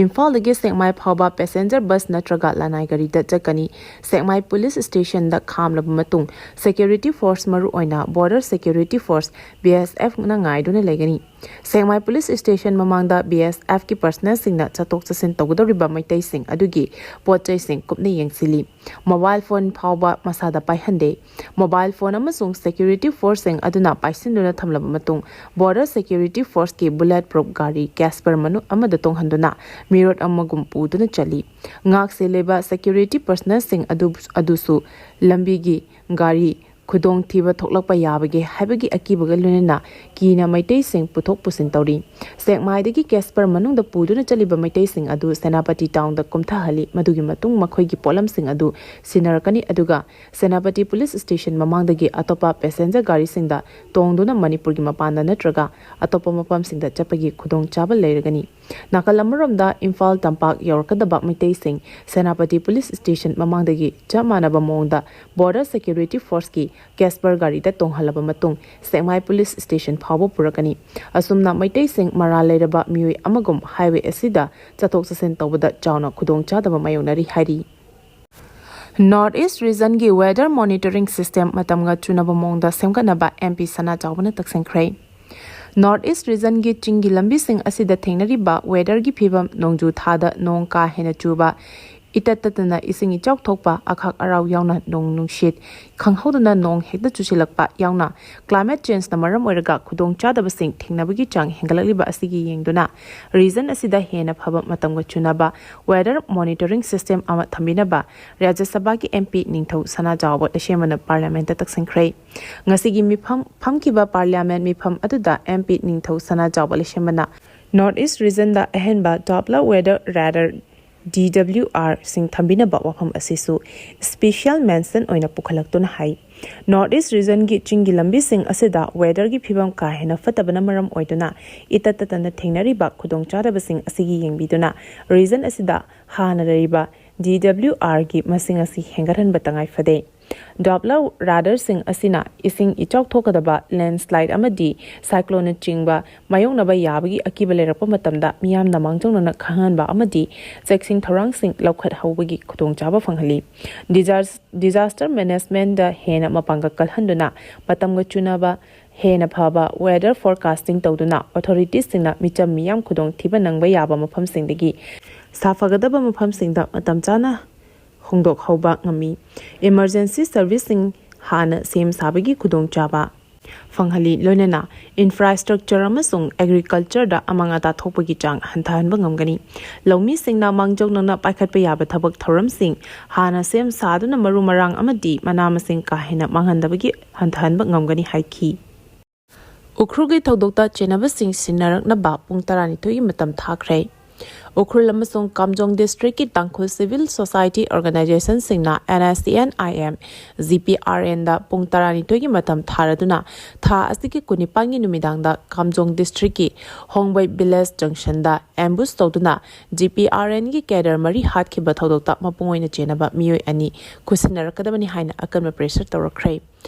ꯏꯝꯐꯥꯜꯗꯒꯤ ꯁꯦꯛꯃꯥꯏ ꯐꯥꯎꯕ passenger bus ꯅꯠꯇ꯭ꯔꯒ ꯂꯅꯥꯏ ꯒꯥꯔꯤꯗ ꯆꯠꯀꯅꯤ꯫ ꯁꯦꯛꯃꯥꯏ police stationꯗ ꯈꯥꯝꯂꯕ ꯃꯇꯨꯡ, security force, ꯃꯔꯨꯑꯣꯏꯅ Border Security Force, B S Fꯅ ꯉꯥꯏꯗꯨꯅ ꯂꯩꯒꯅꯤ꯫ ꯁꯦꯛꯃꯥꯏ police station ꯃꯃꯥꯡꯗ B S Fꯀꯤ personnelꯁꯤꯡꯅ ꯆꯠꯊꯣꯛ ꯆꯠꯁꯤꯟ ꯇꯧꯒꯗꯧꯔꯤꯕ ꯃꯩꯇꯩꯁꯤꯡ ꯑꯗꯨꯒꯤ ꯄꯣꯠ ꯆꯩꯁꯤꯡ ꯀꯨꯞꯅ ꯌꯦꯡꯁꯤꯜꯂꯤ꯫ Mobile phone ꯐꯥꯎꯕ ꯃꯁꯥꯗ ꯄꯥꯏꯍꯟꯗꯦ꯫ Mobile phone ꯑꯃꯁꯨꯡ security forceꯁꯤꯡ ꯑꯗꯨꯅ ꯄꯥꯏꯁꯤꯟꯗꯨꯅ ꯊꯝꯂꯕ ꯃꯇꯨꯡ, Border Security Forceꯀꯤ bullet proof ꯒꯥꯔꯤ Casper ꯃꯅꯨꯡ ꯑꯃꯗ ꯇꯣꯡꯍꯟꯗꯨꯅ ꯃꯤꯔꯣꯠ ꯑꯃꯒꯨꯝ ꯄꯨꯗꯨꯅ ꯆꯠꯂꯤ꯫ ꯉꯥꯛ ꯁꯦꯜꯂꯤꯕ security personnelꯁꯤꯡ ꯑꯗꯨ, ꯑꯗꯨꯁꯨ ꯂꯝꯕꯤꯒꯤ ꯒꯥꯔꯤ ꯈꯨꯗꯣꯡꯊꯤꯕ ꯊꯣꯛꯂꯛꯄ ꯌꯥꯕꯒꯦ ꯍꯥꯏꯕꯒꯤ ꯑꯀꯤꯕꯒ ꯂꯣꯏꯅꯅ ꯀꯤꯅ ꯃꯩꯇꯩꯁꯤꯡ ꯄꯨꯊꯣꯛ ꯄꯨꯁꯤꯟ ꯇꯧꯔꯤ꯫ ꯁꯦꯛꯃꯥꯏꯗꯒꯤ ꯀꯦꯁꯄꯔ ꯃꯅꯨꯡꯗ ꯄꯨꯗꯨꯅ ꯆꯠꯂꯤꯕ ꯃꯩꯇꯩꯁꯤꯡ ꯑꯗꯨ ꯁꯦꯅꯥꯄꯇꯤ ꯇꯥꯎꯟꯗ ꯀꯨꯝꯊꯍꯜꯂꯤ꯫ ꯃꯗꯨꯒꯤ ꯃꯇꯨꯡ ꯃꯈꯣꯏꯒꯤ ꯄꯣꯠꯂꯝꯁꯤꯡ ꯑꯗꯨ ꯁꯤꯟꯅꯔꯛꯀꯅꯤ, ꯑꯗꯨꯒ ꯁꯦꯅꯥꯄꯇꯤ ꯄꯨꯂꯤꯁ ꯁ꯭ꯇꯦꯁꯟ ꯃꯃꯥꯡꯗꯒꯤ ꯑꯇꯣꯞꯄ ꯄꯦꯁꯦꯟꯖꯔ ꯒꯥꯔꯤꯁꯤꯡꯗ ꯇꯣꯡꯗꯨꯅ ꯃꯅꯤꯄꯨꯔꯒꯤ ꯃꯄꯥꯟꯗ ꯅꯠꯇ꯭ꯔꯒ ꯑꯇꯣꯞꯄ ꯃꯐꯝꯁꯤꯡꯗ ꯆꯠꯄꯒꯤ ꯈꯨꯗꯣꯡꯆꯥꯕ ꯂꯩꯔꯒꯅꯤ꯫ ꯅꯥꯀꯜ ꯑꯃꯔꯣꯝꯗ ꯏꯝꯐꯥꯜ ꯇꯝꯄꯥꯛ ꯌꯧꯔꯛꯀꯗꯕ ꯃꯩꯇꯩꯁꯤꯡ ꯁꯦꯅꯥꯄꯇꯤ ꯄꯨꯂꯤꯁ ꯁ꯭ꯇꯦꯁꯟ ꯃꯃꯥꯡꯗꯒꯤ ꯆꯞ ꯃꯥꯟꯅꯕ ꯃꯑꯣꯡꯗ ꯕꯣꯔꯗꯔ ꯁꯦꯀ꯭ꯌꯨꯔꯤꯇꯤ ꯐꯣꯔꯁꯀꯤ ꯀꯦꯁꯄꯔ ꯒꯥꯔꯤꯗ ꯇꯣꯡꯍꯜꯂꯕ ꯃꯇꯨꯡ ꯁꯦꯛꯃꯥꯏ ꯄꯨꯂꯤꯁ ꯁ꯭ꯇꯦꯁꯟ ꯐꯥꯎꯕ ꯄꯨꯔꯛꯀꯅꯤ꯫ ꯑꯁꯨꯝꯅ ꯃꯩꯇꯩꯁꯤꯡ ꯃꯔꯥꯜ ꯂꯩꯔꯕ ꯃꯤꯑꯣꯏ ꯑꯃꯒꯨꯝ ꯍꯥꯏꯋꯦ ꯑꯁꯤꯗ ꯆꯠꯊꯣꯛ ꯆꯠꯁꯤꯟ ꯇꯧꯕꯗ ꯆꯥꯎꯅ ꯈꯨꯗꯣꯡꯆꯥꯗꯕ ꯃꯥꯌꯣꯛꯅꯔꯤ ꯍꯥꯏꯔꯤ꯫ North East Regionꯒꯤ weather monitoring system ꯃꯇꯝꯒ ꯆꯨꯅꯕ ꯃꯑꯣꯡꯗ ꯁꯦꯝꯒꯠꯅꯕ MP ꯁꯅꯥ ꯆꯥꯎꯕꯅ ꯇꯛꯁꯤꯟꯈ꯭ꯔꯦ꯫ North East Regionꯒꯤ ꯆꯤꯡꯒꯤ ꯂꯝꯕꯤꯁꯤꯡ ꯑꯁꯤꯗ ꯊꯦꯡꯅꯔꯤꯕ weatherꯒꯤ ꯐꯤꯕꯝ, ꯅꯣꯡꯖꯨ ꯊꯥꯗ ꯅꯣꯡ ꯀꯥ ꯍꯦꯟꯅ ꯆꯨꯕ, ꯏꯇꯠ ꯇꯠꯇꯅ ꯏꯁꯤꯡ ꯏꯆꯥꯎ ꯊꯣꯛꯄ, ꯑꯈꯥꯛ ꯑꯔꯥꯎ ꯌꯥꯎꯅ ꯅꯣꯡ ꯅꯨꯡꯁꯤꯠ ꯈꯪꯍꯧꯗꯅ ꯅꯣꯡ ꯍꯦꯛꯇ ꯆꯨꯁꯤꯜꯂꯛꯄ ꯌꯥꯎꯅ climate changeꯅ ꯃꯔꯝ ꯑꯣꯏꯔꯒ ꯈꯨꯗꯣꯡꯆꯥꯗꯕꯁꯤꯡ ꯊꯦꯡꯅꯕꯒꯤ ꯆꯥꯡ ꯍꯦꯟꯒꯠꯂꯛꯂꯤꯕ ꯑꯁꯤꯒꯤ ꯌꯦꯡꯗꯨꯅ region ꯑꯁꯤꯗ ꯍꯦꯟꯅ ꯐꯕ ꯃꯇꯝꯒ ꯆꯨꯅꯕ weather monitoring system ꯑꯃ ꯊꯝꯕꯤꯅꯕ ꯔꯥꯖ꯭ꯌ ꯁꯚꯥꯒꯤ MP ꯅꯤꯡꯊꯧ ꯁꯅꯥꯖꯥꯎꯕ ꯂꯩꯁꯦꯝꯕꯅ parliamentꯇ ꯇꯛꯁꯤꯟꯈ꯭ꯔꯦ꯫ ꯉꯁꯤꯒꯤ ꯃꯤꯐꯝ ꯐꯝꯈꯤꯕ parliament ꯃꯤꯐꯝ ꯑꯗꯨꯗ MP ꯅꯤꯡꯊꯧ ꯁꯅꯥꯖꯥꯎꯕ ꯂꯩꯁꯦꯝꯕꯅ North East Regionꯗ ꯑꯍꯦꯟꯕ Doppler weather radar DWRꯁꯤꯡ ꯊꯝꯕꯤꯅꯕ ꯋꯥꯐꯝ ꯑꯁꯤꯁꯨ special mention ꯑꯣꯏꯅ ꯄꯨꯈꯠꯂꯛꯇꯨꯅ ꯍꯥꯏ꯫ North East Regionꯒꯤ ꯆꯤꯡꯒꯤ ꯂꯝꯕꯤꯁꯤꯡ ꯑꯁꯤꯗ weatherꯒꯤ ꯐꯤꯕꯝ ꯀꯥ ꯍꯦꯟꯅ ꯐꯠꯇꯕꯅ ꯃꯔꯝ ꯑꯣꯏꯗꯨꯅ ꯏꯇꯠ ꯇꯠꯇꯅ ꯊꯦꯡꯅꯔꯤꯕ ꯈꯨꯗꯣꯡꯆꯥꯗꯕꯁꯤꯡ ꯑꯁꯤꯒꯤ ꯌꯦꯡꯕꯤꯗꯨꯅ region ꯑꯁꯤꯗ ꯍꯥꯟꯅ ꯂꯩꯔꯤꯕ DWRꯒꯤ ꯃꯁꯤꯡ ꯑꯁꯤ ꯍꯦꯟꯒꯠꯍꯟꯕ ꯇꯉꯥꯏ ꯐꯗꯦ꯫ Doppler radarꯁꯤꯡ ꯑꯁꯤꯅ ꯏꯁꯤꯡ ꯏꯆꯥꯎ ꯊꯣꯛꯀꯗꯕ, landslide ꯑꯃꯗꯤ cycloneꯅꯆꯤꯡꯕ ꯃꯥꯌꯣꯛꯅꯕ ꯌꯥꯕꯒꯤ ꯑꯀꯤꯕ ꯂꯩꯔꯛꯄ ꯃꯇꯝꯗ ꯃꯤꯌꯥꯝꯅ ꯃꯥꯡꯖꯧꯅꯅ ꯈꯪꯍꯟꯕ ꯑꯃꯗꯤ ꯆꯦꯛꯁꯤꯟ ꯊꯧꯔꯥꯡꯁꯤꯡ ꯂꯧꯈꯠꯍꯧꯕꯒꯤ ꯈꯨꯗꯣꯡꯆꯥꯕ ꯐꯪꯍꯜꯂꯤ꯫ Disas-, disaster managementꯗ ꯍꯦꯟꯅ ꯃꯄꯥꯡꯒꯜ ꯀꯜꯍꯟꯗꯨꯅ ꯃꯇꯝꯒ ꯆꯨꯅꯕ ꯍꯦꯟꯅ ꯐꯕ weather forecasting ꯇꯧꯗꯨꯅ authoritiesꯁꯤꯡꯅ ꯃꯤꯆꯝ ꯃꯤꯌꯥꯝ ꯈꯨꯗꯣꯡꯊꯤꯕ ꯅꯪꯕ ꯌꯥꯕ ꯃꯐꯝꯁꯤꯡꯗꯒꯤ ꯁꯥꯐꯒꯗꯕ ꯃꯐꯝꯁꯤꯡꯗ ꯃꯇꯝ ꯆꯥꯅ ꯍꯣꯡꯗꯣꯛꯍꯧꯕ ꯉꯝꯃꯤ꯫ Emergency serviceꯁꯤꯡ ꯍꯥꯟꯅ ꯁꯦꯝ ꯁꯥꯕꯒꯤ ꯈꯨꯗꯣꯡꯆꯥꯕ꯫ ꯐꯪꯍꯜꯂꯤ꯫ ꯂꯣꯏꯅꯅ ꯏꯟꯐ꯭ꯔꯥꯁ꯭ꯇ꯭ꯔꯛꯆꯔ ꯑꯃꯁꯨꯡ ꯑꯦꯒ꯭ꯔꯤꯀꯜꯆꯔꯗ ꯑꯃꯥꯡ ꯑꯇꯥ ꯊꯣꯛꯄꯒꯤ ꯆꯥꯡ ꯍꯟꯊꯍꯟꯕ ꯉꯝꯒꯅꯤ꯫ ꯂꯧꯃꯤꯁꯤꯡꯅ ꯃꯥꯡꯖꯧꯅꯅ ꯄꯥꯏꯈꯠꯄ ꯌꯥꯕ ꯊꯕꯛ ꯊꯧꯔꯝꯁꯤꯡ ꯍꯥꯟꯅ ꯁꯦꯝ ꯁꯥꯗꯨꯅ ꯃꯔꯨ ꯃꯔꯥꯡ ꯑꯃꯗꯤ ꯃꯅꯥ ꯃꯁꯤꯡ ꯀꯥ ꯍꯦꯟꯅ ꯃꯥꯡꯍꯟꯗꯕꯒꯤ ꯍꯟꯊꯍꯟꯕ ꯉꯝꯒꯅꯤ ꯍꯥꯏꯈꯤ꯫ ꯎꯈ꯭ꯔꯨꯜꯒꯤ ꯊꯧꯗꯣꯛꯇ ꯆꯦꯟꯅꯕꯁꯤꯡ ꯁꯤꯟꯅꯔꯛꯅꯕ ꯄꯨꯡ ꯇꯔꯥꯅꯤꯊꯣꯏꯒꯤ ꯃꯇꯝ ꯊꯥꯈ꯭ꯔꯦ꯫ ꯎꯈ꯭ꯔꯨꯜ ꯑꯃꯁꯨꯡ ꯀꯥꯝꯖꯣꯡ ꯗꯤꯁꯇ꯭ꯔꯤꯛꯀꯤ ꯇꯥꯡꯈꯨꯜ ꯁꯤꯚꯤꯜ ꯁꯣꯁꯥꯏꯇꯤ ꯑꯣꯔꯒꯅꯥꯏꯖꯦꯁꯟꯁꯤꯡꯅ NSCN-IM GPRN-ꯗ ꯄꯨꯡ ꯇꯔꯥꯅꯤꯊꯣꯏꯒꯤ ꯃꯇꯝ ꯊꯥꯔꯗꯨꯅ ꯊꯥ ꯑꯁꯤꯒꯤ ꯀꯨꯟꯅꯤꯄꯥꯟꯒꯤ ꯅꯨꯃꯤꯗꯥꯡꯗ ꯀꯥꯝꯖꯣꯡ ꯗꯤꯁꯇ꯭ꯔꯤꯛꯀꯤ ꯍꯣꯡꯕꯩ ꯚꯤꯂꯦꯖ ꯖꯪꯁꯟꯗ ꯑꯦꯝꯕꯨꯁ ꯇꯧꯗꯨꯅ GPRN-ꯒꯤ ꯀꯦꯗꯔ ꯃꯔꯤ ꯍꯥꯠꯈꯤꯕ ꯊꯧꯗꯣꯛꯇ ꯃꯄꯨꯡ ꯑꯣꯏꯅ ꯆꯦꯟꯅꯕ ꯃꯤꯑꯣꯏ ꯑꯅꯤ ꯈꯨꯠꯁꯤꯟꯅꯔꯛꯀꯗꯕꯅꯤ ꯍꯥꯏꯅ ꯑꯀꯟꯕ ꯄ꯭ꯔꯦꯁꯔ ꯇꯧꯔꯛꯈ꯭ꯔꯦ꯫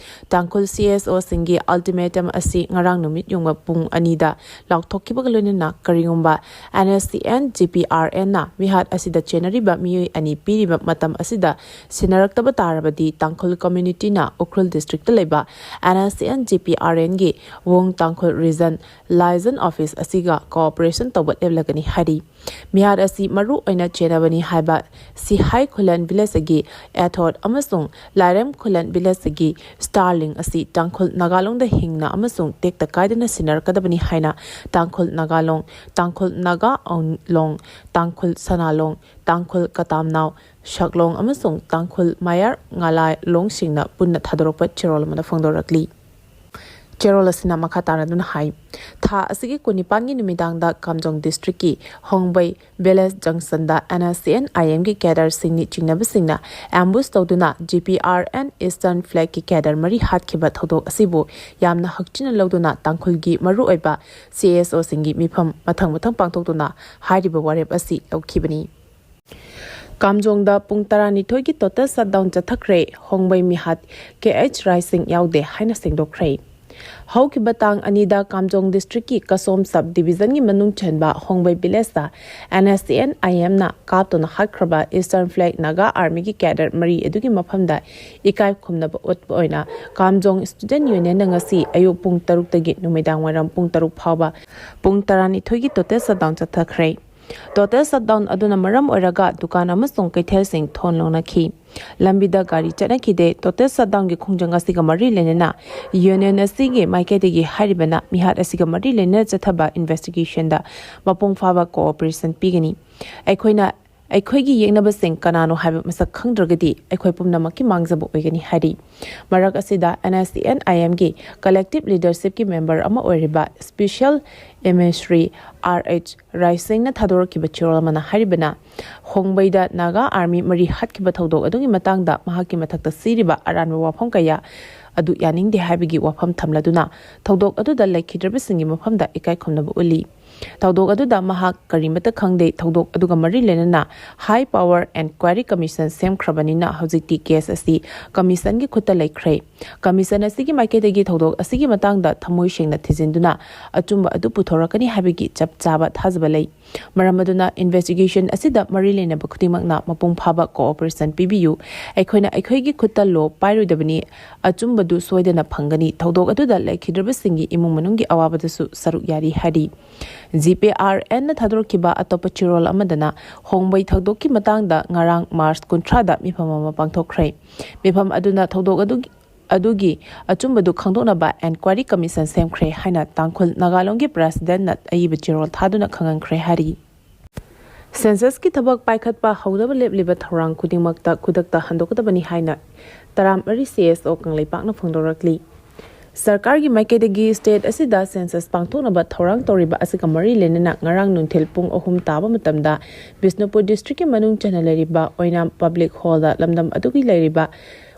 ꯇꯥꯡꯈꯨꯜ CSO-ꯁꯤꯡꯒꯤ ꯑꯜꯇꯤꯃꯦꯇꯝ ꯑꯁꯤ ꯉꯔꯥꯡ ꯅꯨꯃꯤꯠ ꯌꯨꯡꯕ ꯄꯨꯡ ꯑꯅꯤꯗ ꯂꯥꯎꯊꯣꯛꯈꯤꯕꯒ ꯂꯣꯏꯅꯅ ꯀꯔꯤꯒꯨꯝꯕ NSCN GPRN-ꯅ ꯃꯤꯍꯥꯠ ꯑꯁꯤꯗ ꯆꯦꯟꯅꯔꯤꯕ ꯃꯤꯑꯣꯏ ꯑꯅꯤ ꯄꯤꯔꯤꯕ ꯃꯇꯝ ꯑꯁꯤꯗ ꯁꯤꯟꯅꯔꯛꯇꯕ ꯇꯥꯔꯕꯗꯤ ꯇꯥꯡꯈꯨꯜ ꯀꯝꯃ꯭ꯌꯨꯅꯤꯇꯤꯅ ꯎꯈ꯭ꯔꯨꯜ ꯗꯤꯁꯇ꯭ꯔꯤꯛꯇ ꯂꯩꯕ NSCN GPRN-ꯒꯤ ꯋꯣꯡ ꯇꯥꯡꯈꯨꯜ ꯔꯤꯖꯟ ꯂꯥꯏꯖꯟ ꯑꯣꯐꯤꯁ ꯑꯁꯤꯒ ꯀꯣꯑꯣꯄꯔꯦꯁꯟ ꯇꯧꯕ ꯂꯦꯞꯂꯒꯅꯤ ꯍꯥꯏꯔꯤ꯫ ꯃꯤꯍꯥꯠ ꯑꯁꯤ ꯃꯔꯨ ꯑꯣꯏꯅ ꯆꯦꯟꯅꯕꯅꯤ ꯍꯥꯏꯕ ꯁꯤꯍꯥꯏ ꯈꯨꯂꯟ ꯚꯤꯂꯦꯖꯇꯒꯤ ꯑꯦꯊꯣꯠ ꯑꯃꯁꯨꯡ ꯂꯥꯏꯔꯦꯝ ꯈꯨꯂꯟ ꯚꯤꯂꯦꯖꯇꯒꯤ ꯁ꯭ꯇꯥꯔꯂꯤꯡ ꯑꯁꯤ ꯇꯥꯡꯈꯨꯜ ꯅꯥꯒꯥꯂꯣꯡꯗ ꯍꯤꯡꯅ ꯑꯃꯁꯨꯡ ꯇꯦꯛꯇ ꯀꯥꯏꯗꯅ ꯁꯤꯟꯅꯔꯛꯀꯗꯕꯅꯤ ꯍꯥꯏꯅ ꯇꯥꯡꯈꯨꯜ ꯅꯥꯒꯥꯂꯣꯡ, ꯇꯥꯡꯈꯨꯜ ꯅꯥꯒꯥ ꯑꯥꯎꯟꯂꯣꯡ, ꯇꯥꯡꯈꯨꯜ ꯁꯅꯥꯂꯣꯡ, ꯇꯥꯡꯈꯨꯜ ꯀꯇꯥꯝꯅꯥꯎ, ꯁꯛꯂꯣꯡ ꯑꯃꯁꯨꯡ ꯇꯥꯡꯈꯨꯜ ꯃꯌꯥꯔ ꯉꯥꯂꯥꯂꯣꯡꯁꯤꯡꯅ ꯄꯨꯟꯅ ꯊꯥꯗꯣꯔꯛꯄ ꯆꯦꯔꯣꯜ ꯑꯃꯗ ꯐꯣꯡꯗꯣꯔꯛꯂꯤ꯫ ꯆꯦꯔꯣꯜ ꯑꯁꯤꯅ ꯃꯈꯥ ꯇꯥꯔꯗꯨꯅ ꯍꯥꯏ, ꯊꯥ ꯑꯁꯤꯒꯤ ꯀꯨꯟꯅꯤꯄꯥꯟꯒꯤ ꯅꯨꯃꯤꯗꯥꯡꯗ ꯀꯥꯝꯖꯣꯡ ꯗꯤꯁꯇ꯭ꯔꯤꯛꯀꯤ ꯍꯣꯡꯕꯩ ꯚꯤꯂꯦꯖ ꯖꯪꯁꯟꯗ NSCN-IM-ꯒꯤ ꯀꯦꯗꯔꯁꯤꯡꯅꯤ ꯆꯤꯡꯅꯕꯁꯤꯡꯅ ꯑꯦꯝꯕꯨꯁ ꯇꯧꯗꯨꯅ GPRN Eastern Flag-ꯀꯤ ꯀꯦꯗꯔ ꯃꯔꯤ ꯍꯥꯠꯈꯤꯕ ꯊꯧꯗꯣꯛ ꯑꯁꯤꯕꯨ ꯌꯥꯝꯅ ꯍꯛꯆꯤꯟꯅ ꯂꯧꯗꯨꯅ ꯇꯥꯡꯈꯨꯜꯒꯤ ꯃꯔꯨꯑꯣꯏꯕ CSO-ꯁꯤꯡꯒꯤ ꯃꯤꯐꯝ ꯃꯊꯪ ꯃꯊꯪ ꯄꯥꯡꯊꯣꯛꯇꯨꯅ ꯍꯥꯏꯔꯤꯕ ꯋꯥꯔꯦꯞ ꯑꯁꯤ ꯂꯧꯈꯤꯕꯅꯤ꯫ ꯀꯥꯝꯖꯣꯡꯗ ꯄꯨꯡ ꯇꯔꯥꯅꯤꯊꯣꯏꯒꯤ total shutdown ꯆꯠꯊꯈ꯭ꯔꯦ꯫ ꯍꯣꯡꯕꯩ ꯃꯤꯍꯥꯠ KH ꯔꯥꯏꯁꯤꯡ ꯌꯥꯎꯗꯦ ꯍꯥꯏꯅ ꯁꯦꯡꯗꯣꯛꯈ꯭ꯔꯦ꯫ ꯍꯧꯈꯤꯕ ꯇꯥꯡ ꯑꯅꯤꯗ ꯀꯥꯝꯖꯣꯡ ꯗꯤꯁꯇ꯭ꯔꯤꯛꯀꯤ ꯀꯁꯣꯝ ꯁꯕ ꯗꯤꯕꯤꯖꯟꯒꯤ ꯃꯅꯨꯡ ꯆꯟꯕ ꯍꯣꯡꯕꯩ ꯚꯤꯂꯦꯖꯇ NSCN-IM-ꯅ ꯀꯥꯞꯇꯨꯅ ꯍꯥꯠꯈ꯭ꯔꯕ Eastern Flag Naga Army-ꯒꯤ ꯀꯦꯗꯔ ꯃꯔꯤ ꯑꯗꯨꯒꯤ ꯃꯐꯝꯗ ꯏꯀꯥꯏ ꯈꯨꯝꯅꯕ ꯎꯠꯄ ꯑꯣꯏꯅ ꯀꯥꯝꯖꯣꯡ Student Union-ꯅ ꯉꯁꯤ ꯑꯌꯨꯛ ꯄꯨꯡ ꯇꯔꯨꯛꯇꯒꯤ ꯅꯨꯃꯤꯗꯥꯡ ꯋꯥꯏꯔꯝ ꯄꯨꯡ ꯇꯔꯨꯛ ꯐꯥꯎꯕ ꯄꯨꯡ ꯇꯔꯥꯅꯤꯊꯣꯏꯒꯤ total shutdown ꯆꯠꯊꯈ꯭ꯔꯦ꯫ Total shutdown ꯑꯗꯨꯅ ꯃꯔꯝ ꯑꯣꯏꯔꯒ ꯗꯨꯀꯥꯟ ꯑꯃꯁꯨꯡ ꯀꯩꯊꯦꯜꯁꯤꯡ ꯊꯣꯡ ꯂꯣꯟꯅꯈꯤ꯫ ꯂꯝꯕꯤꯗ ꯒꯥꯔꯤ ꯆꯠꯅꯈꯤꯗꯦ꯫ Total shutdownꯒꯤ ꯈꯣꯡꯖꯪ ꯑꯁꯤꯒ ꯃꯔꯤ ꯂꯩꯅꯅ union ꯑꯁꯤꯒꯤ ꯃꯥꯏꯀꯩꯗꯒꯤ ꯍꯥꯏꯔꯤꯕꯅ ꯃꯤꯍꯥꯠ ꯑꯁꯤꯒ ꯃꯔꯤ ꯂꯩꯅꯅ ꯆꯠꯊꯕ investigationꯗ ꯃꯄꯨꯡ ꯐꯥꯕ cooperation ꯄꯤꯒꯅꯤ꯫ ꯑꯩꯈꯣꯏꯅ ꯑꯩꯈꯣꯏꯒꯤ ꯌꯦꯛꯅꯕꯁꯤꯡ ꯀꯅꯥꯅꯣ ꯍꯥꯏꯕ ꯃꯁꯛ ꯈꯪꯗ꯭ꯔꯒꯗꯤ ꯑꯩꯈꯣꯏ ꯄꯨꯝꯅꯃꯛꯀꯤ ꯃꯥꯡꯖꯕ ꯑꯣꯏꯒꯅꯤ ꯍꯥꯏꯔꯤ꯫ ꯃꯔꯛ ꯑꯁꯤꯗ NSCN-IMꯒꯤ collective leadershipꯀꯤ member ꯑꯃ ꯑꯣꯏꯔꯤꯕ special emissary R H ꯔꯥꯏꯁꯤꯡꯅ ꯊꯥꯗꯣꯔꯛꯈꯤꯕ ꯆꯦꯔꯣꯜ ꯑꯃꯅ ꯍꯥꯏꯔꯤꯕꯅ, ꯍꯣꯡꯕꯩꯗ ꯅꯥꯒꯥ ꯑꯥꯔꯃꯤ ꯃꯔꯤ ꯍꯥꯠꯈꯤꯕ ꯊꯧꯗꯣꯛ ꯑꯗꯨꯒꯤ ꯃꯇꯥꯡꯗ ꯃꯍꯥꯛꯀꯤ ꯃꯊꯛꯇ ꯁꯤꯔꯤꯕ ꯑꯔꯥꯟꯕ ꯋꯥꯐꯝ ꯀꯌꯥ ꯑꯗꯨ ꯌꯥꯅꯤꯡꯗꯦ ꯍꯥꯏꯕꯒꯤ ꯋꯥꯐꯝ ꯊꯝꯂꯗꯨꯅ ꯊꯧꯗꯣꯛ ꯑꯗꯨꯗ ꯂꯩꯈꯤꯗ꯭ꯔꯕꯁꯤꯡꯒꯤ ꯃꯐꯝꯗ ꯏꯀꯥꯏ ꯈꯨꯝꯅꯕ ꯎꯠꯂꯤ꯫ ꯊꯧꯗꯣꯛ ꯑꯗꯨꯗ ꯃꯍꯥꯛ ꯀꯔꯤꯃꯠꯇ ꯈꯪꯗꯦ꯫ ꯊꯧꯗꯣꯛ ꯑꯗꯨꯒ ꯃꯔꯤ ꯂꯩꯅꯅ high power enquiry commission ꯁꯦꯝꯈ꯭ꯔꯕꯅꯤꯅ ꯍꯧꯖꯤꯛꯇꯤ case ꯑꯁꯤ commissionꯒꯤ ꯈꯨꯠꯇ ꯂꯩꯈ꯭ꯔꯦ꯫ Commission ꯑꯁꯤꯒꯤ ꯃꯥꯏꯀꯩꯗꯒꯤ ꯊꯧꯗꯣꯛ ꯑꯁꯤꯒꯤ ꯃꯇꯥꯡꯗ ꯊꯃꯣꯏ ꯁꯦꯡꯅ ꯊꯤꯖꯤꯟꯗꯨꯅ ꯑꯆꯨꯝꯕ ꯑꯗꯨ ꯄꯨꯊꯣꯔꯛꯀꯅꯤ ꯍꯥꯏꯕꯒꯤ ꯆꯞ ꯆꯥꯕ ꯊꯥꯖꯕ ꯂꯩ꯫ ꯃꯔꯝ ꯑꯗꯨꯅ investigation ꯑꯁꯤꯗ ꯃꯔꯤ ꯂꯩꯅꯕ ꯈꯨꯗꯤꯡꯃꯛꯅ ꯃꯄꯨꯡ ꯐꯥꯕ cooperation ꯄꯤꯕꯤꯌꯨ꯫ ꯑꯩꯈꯣꯏꯅ ꯑꯩꯈꯣꯏꯒꯤ ꯈꯨꯠꯇ law ꯄꯥꯏꯔꯣꯏꯗꯕꯅꯤ꯫ ꯑꯆꯨꯝꯕꯗꯨ ꯁꯣꯏꯗꯅ ꯐꯪꯒꯅꯤ꯫ ꯊꯧꯗꯣꯛ ꯑꯗꯨꯗ ꯂꯩꯈꯤꯗ꯭ꯔꯕꯁꯤꯡꯒꯤ ꯏꯃꯨꯡ ꯃꯅꯨꯡꯒꯤ ꯑꯋꯥꯕꯗꯁꯨ ꯁꯔꯨꯛ ꯌꯥꯔꯤ ꯍꯥꯏꯔꯤ꯫ GPRNꯅ ꯊꯥꯗꯣꯔꯛꯈꯤꯕ ꯑꯇꯣꯞꯄ ꯆꯦꯔꯣꯜ ꯑꯃꯗꯅ ꯍꯣꯡꯕꯩ ꯊꯧꯗꯣꯛꯀꯤ ꯃꯇꯥꯡꯗ ꯉꯔꯥꯡ March ꯀꯨꯟꯊ꯭ꯔꯥꯗ ꯃꯤꯐꯝ ꯑꯃ ꯄꯥꯡꯊꯣꯛꯈ꯭ꯔꯦ꯫ ꯃꯤꯐꯝ ꯑꯗꯨꯅ ꯊꯧꯗꯣꯛ ꯑꯗꯨꯒꯤ ꯑꯗꯨꯒꯤ ꯑꯆꯨꯝꯕꯗꯨ ꯈꯪꯗꯣꯛꯅꯕ enquiry commission ꯁꯦꯝꯈ꯭ꯔꯦ ꯍꯥꯏꯅ ꯇꯥꯡꯈꯨꯜ ꯅꯥꯒꯥꯂꯣꯡꯒꯤ presidentꯅ ꯑꯏꯕ ꯆꯦꯔꯣꯜ ꯊꯥꯗꯨꯅ ꯈꯪꯍꯟꯈ꯭ꯔꯦ ꯍꯥꯏꯔꯤ꯫ Censusꯀꯤ ꯊꯕꯛ ꯄꯥꯏꯈꯠꯄ ꯍꯧꯅꯕ ꯂꯦꯞꯂꯤꯕ ꯊꯧꯔꯥꯡ ꯈꯨꯗꯤꯡꯃꯛꯇ ꯈꯨꯗꯛꯇ ꯍꯟꯗꯣꯛꯀꯗꯕꯅꯤ ꯍꯥꯏꯅ ꯇꯔꯥꯃꯔꯤ CSO ꯀꯪꯂꯩꯄꯥꯛꯅ ꯐꯣꯡꯗꯣꯔꯛꯂꯤ꯫ ꯁꯔꯀꯥꯔꯒꯤ ꯃꯥꯏꯀꯩꯗꯒꯤ state ꯑꯁꯤꯗ census ꯄꯥꯡꯊꯣꯛꯅꯕ ꯊꯧꯔꯥꯡ ꯇꯧꯔꯤꯕ ꯑꯁꯤꯒ ꯃꯔꯤ ꯂꯩꯅꯅ ꯉꯔꯥꯡ ꯅꯨꯡꯊꯤꯜ ꯄꯨꯡ ꯑꯍꯨꯝ ꯇꯥꯕ ꯃꯇꯝꯗ ꯕꯤꯁꯅꯨꯄꯨꯔ districtꯀꯤ ꯃꯅꯨꯡ ꯆꯟꯅ ꯂꯩꯔꯤꯕ ꯑꯣꯏꯅꯥꯝ public hallꯗ ꯂꯝꯗꯝ ꯑꯗꯨꯒꯤ ꯂꯩꯔꯤꯕ